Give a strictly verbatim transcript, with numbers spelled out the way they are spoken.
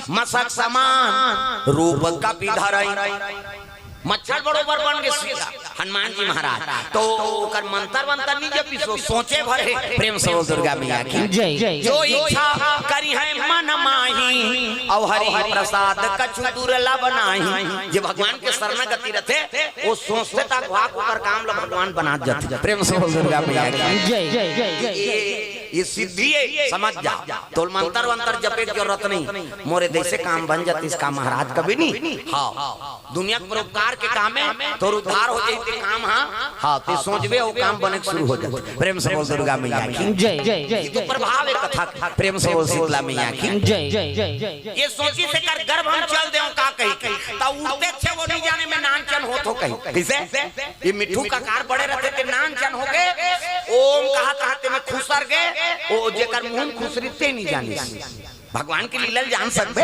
मसक समान रूप कपि धरई। मच्छर बरोबर बन के सीधा हनुमान जी महाराज। तो ओकर मंतर वंतर नहीं जपिस, सोचे भर हे। प्रेम से बोल दुर्गा मैया की। जय। जो इच्छा करिहैं मन माही, अउ हरि प्रसाद कछु दुर्लभ नाही। जे भगवान के शरणागति रथे, वो सोचते तक वाक ओकर काम ल भगवान बना जाथे। प्रेम से बोल दुर्गा मैया की। जय। ये, ये सिद्धि हे, समझ जा। तोल मंतर वंतर जपे के जरूरत नहीं। मोरे जैसे काम बन जातिस का महाराज कभी नहीं। हाँ, दुनिया के परोपकार के काम हे, तोर उद्धार हो जाई ते काम। हाँ, हाँ, ते सोचबे, वो काम बने के शुरू हो जाथे। प्रेम से बोल दुर्गा मैया की। जय। ये तो प्रभाव हे कथा के। प्रेम से बोल शीतला मैया की। जय। ये सोचिस एकर गर्भ हम चल देव का कही के, त उठते छे वो नहीं जाने में नान चन होत हो कही। कैसे? ये मिट्ठू कका बड़े रथे ते नान चन हो गे, ओम कहा कहा ते में खुसर गे, ओ जेकर मुंह में खुसरी ते नहीं जानिस। भगवान के लीला ल जान सकबे।